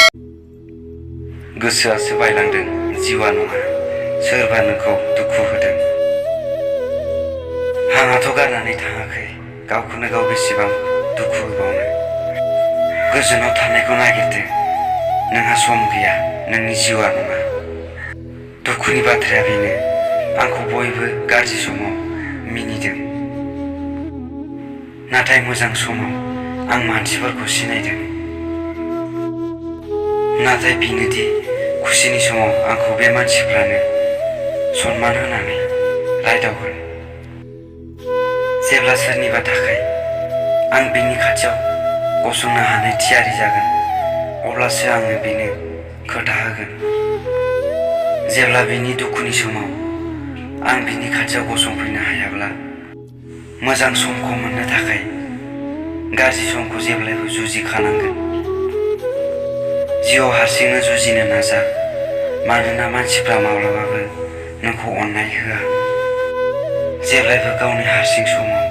गोसोआसो बायलांदों, जिउआ नङा। सोरबा नोंखौ दुखु होदों। हांआथ' गारनानै थाङाखै, गावखौनो गाव बेसेबां दुखु होबावनो। गोजोनाव थानायखौ नागिरदों, नोंहा सम गैया, नोंनि जिउआ नङा। दुखुनि बाथ्राया बेनो, आंखौ बयबो गाज्रि समाव मिनिदों। नाथाय मोजां समाव आं मानसिफोरखौ सिनायदों। नाथाय बेनोदि खुसिनि समाव आंखौ बे मानसिफ्रानो सनमान होनानै रायदावगोन। जेब्ला सोरनिबा थाखाय आं बिनि खाथियाव गसंनो हानाय थियारि जागोन, अब्लासो आङो बेनो खोथा होगोन। जेब्ला बिनि दुखुनि समाव आं बिनि खाथियाव गसंफैनो हायाब्ला, मोजां समखौ मोननो थाखाय गाज्रि समखौ जेब्लायबो जुजिखानांगोन। जिउआव हारसिंनो जुजिनो नाजा, मानोना मानसिफ्रा माब्लाबाबो नोंखौ अननाय होआ। जेब्लायबो गावनि हारसिं समाव